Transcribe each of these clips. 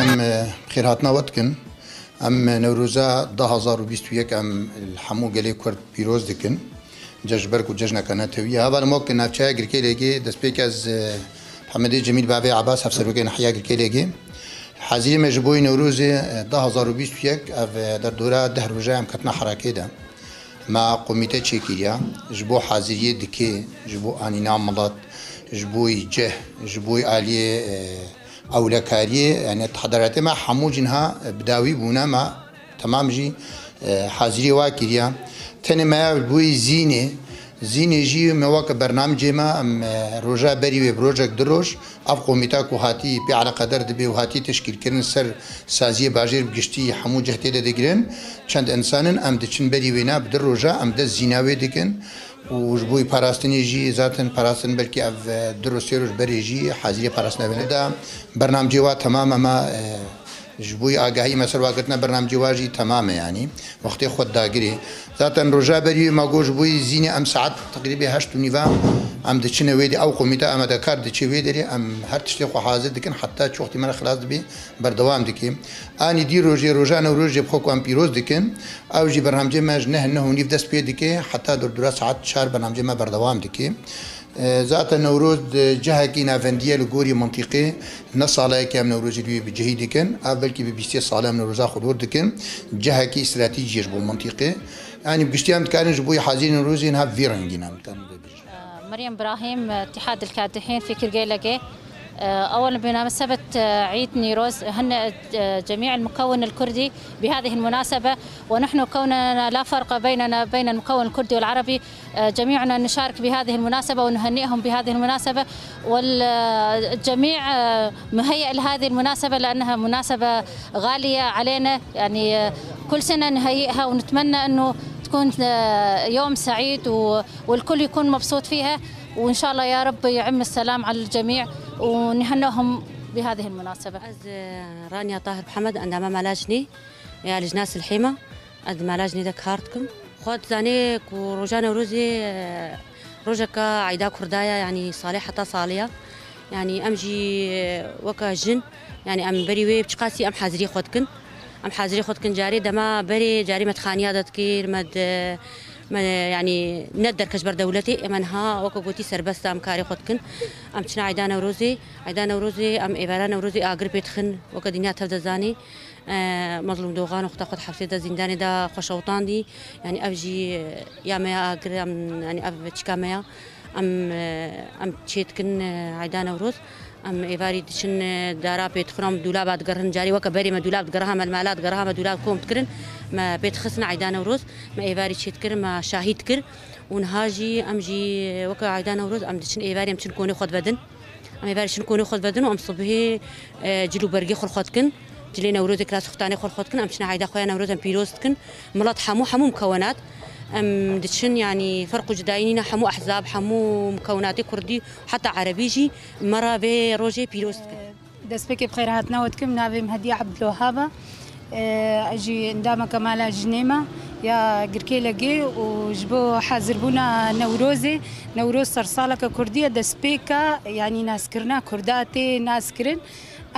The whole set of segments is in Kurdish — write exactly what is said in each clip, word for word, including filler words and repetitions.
Em, e, bi xêrhatina we dikin. Em, e, Newroza du hazar û bîst û yek em li hemû gelê Kurd pîroz dikin. Cejber ku cejneke netewî ye. Hevalên me ku navçeya Girkêlêgê, destpêk ez, e, Hemedê Cemîl Bavê Ebas, hevserokê Nehiya Girkêlêgê. Haziriyê me ji bo Newrozê, e, du hazar û bîst û yek, ev, e, derdora deh roja em ketine herekê de. Me komîte çêkiriya, ji bo haziriyê dikê, ji bo anîna milet, ji bo cih, ji bo aliyê, e, ewlekariyê, yani tedaretê me hemû jî niha, e, bi dawî bûne, me temam jî, e, haziriyê wa kiriya. Tenê me ya ji bo zînê, zînê jî me weke bernamecê me, em, e, roja berî wê bi rojek du roj, ev komîta ku hatî pê eleqedar dibe û hatî teşkîlkirin ser saziyê bajêr bi giştî hemû cih tê de digirin, çend însan in, em diçin berî wêna bi du roja, em dest zîna wê dikin û ji bo parastinê jî zaten parastin belkî ev, e, du roj sê roj berê jî haziriyê parastina wêne de bernamecê wa temam e, me, e, ji bo agahî me ser wa girtine bernamecê wa jî temam e, yanî wextê xwe dagirê. Zaten roja berî wê me got ji bo zînê em saet teqrîbê heşt û nîva em diçine wê de, ew komîte amadekar diçe wê derê, em her tiştê xwe hazir dikin, heta çi wextî me re xilas dibe berdewam dike. Anî dî rojê, roja Newrozê bi xwe ku em pîroz dikin, ew jî bernamecê me ji neh, neh û nîv dest pê dike, heta dordora saet çar bernamecê me berdewam dike. E, zaten Newroz di cihekî navendî ye li gorî mintîqê, ne saleyekê em Newrozê li wê bi cihî dikin, ev belkî bi bîstê sale em Newroza xwe dor dikin, cihekî stratejî ye ji bo mintîqê. Yanî bi giştî em dikarin ji bo hazirî Newrozê niha vî rengî ne, em dikarin vê bêjin. مريم إبراهيم، اتحاد الكادحين في كرقيلقي. آه، أولًا بمناسبة، آه، عيد نيروز، هنئ، آه، جميع المكون الكردي بهذه المناسبة، ونحن كوننا لا فرق بيننا بين المكون الكردي والعربي، آه، جميعنا نشارك بهذه المناسبة ونهنئهم بهذه المناسبة، والجميع، آه، مهيئ لهذه المناسبة لأنها مناسبة غالية علينا، يعني، آه، كل سنة نهيئها ونتمنى أنه تكون، آه، يوم سعيد و والكل يكون مبسوط فيها، وإن شاء الله يا رب يعم السلام على الجميع ونهنئهم بهذه المناسبة. Ez, e, Rania Tahir Mihemed, endama Melajnê ya Lijna Silhêma, ez di Melajnê de kar dikim. Xwe dizanê ku roja Newrozê, e, rojeka eyda Kurda ye, yanî salê heta salê ye. Yanî em jî, e, weke jin, yanî em berî wê çiqasî em hazirî xwe dikin. Em hazirî xwe dikin, carê dema berê, carê me di xaniya de dikir, me di, me, yanî ne derkeş ber dewletê, ême niha weke gotî serbest e, em karê xwe dikin. Em çine eyda Newrozê, eyda Newrozê, em êvara Newrozê agir pê dixin, weke dinya tev de zanî. E, Mezlûm Dogan wexta xwe di hepsê de, zîndanê de xwe şewitandî, yanî ev jî, e, ya me ya agir, em, yanî ev çika me ya. Em, e, em çê dikin, e, eyda Newroz. Em êvarî diçin, e, dara pê dixin, em dûlaba digerin. Carî weke berê me dûlab digeriha, me li mala digeriha, me dûlab kom dikirin. Me pê dixistin eyda Newroz. Me êvarî çê dikir, me şahî dikir. Û niha jî em jî, e, weke eyda Newroz em diçin êvarî em çin konê xwe divedin. Em êvarî çin konê xwe divedin û em sibhê, e, cil û bergê xwe li xwe dikin. Cilê Newrozê, kilas xuftanê xwe li xwe dikin. Em çine eyda xwe ya Newroz em pîroz dikin. Milet hemû, hemû mikewenat. Em diçin, yanî ferq û cudayî nîne, hemû ehzab, hemû mikewenatê kurdî, heta erebî jî me re vê rojê pîroz dikin. Destpêkê bi xêr hatina we dikim, navê min Hediye Ebdulwehab e. Ez jî endameke mala jinê me ya Girkêlekê û ji bo hazirbûna Newrozê, Newroz sersaleke kurdî ye, destpêka, yanî naskirina kurda tê naskirin.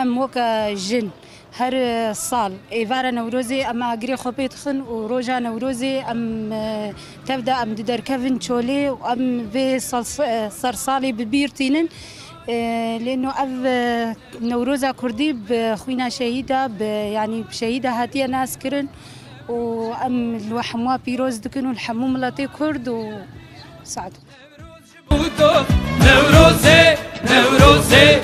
Em weke jin, her sal êvara Newrozê em agirê xwe pê dixin û roja Newrozê em, e, tev de em diderkevin çolê û em vê sal-, e, sersalê bi bîr tînin. E, lê no ev, e, Newroza Kurdî bi xwîna şehîda, bi, yanî bi şehîda hatiye naskirin û em li we hemû pîroz dikin û li hemû miletê Kurd û saet. Newrozê, Newrozê.